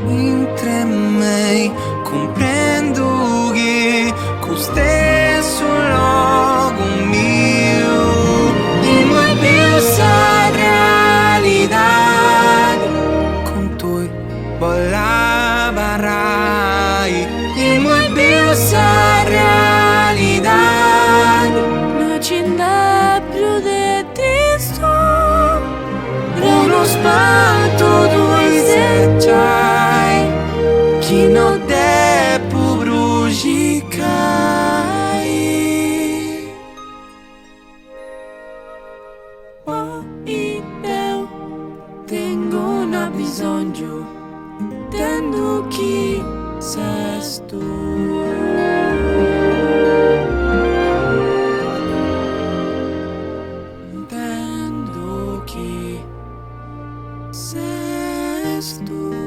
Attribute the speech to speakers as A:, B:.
A: Intre mei cumprendu chi cust'est su logu miu Immoi biu sa realidadi Cun tui boll'abarrai Immoi biu sa realidadi
B: No ci nd'at prus de tristura
A: Unu spantu tui ses giai Chi no depu prus circai
B: Oi deu tengu un'abisongiu Intendu chi ses tui.
A: Intendu chi ses tui.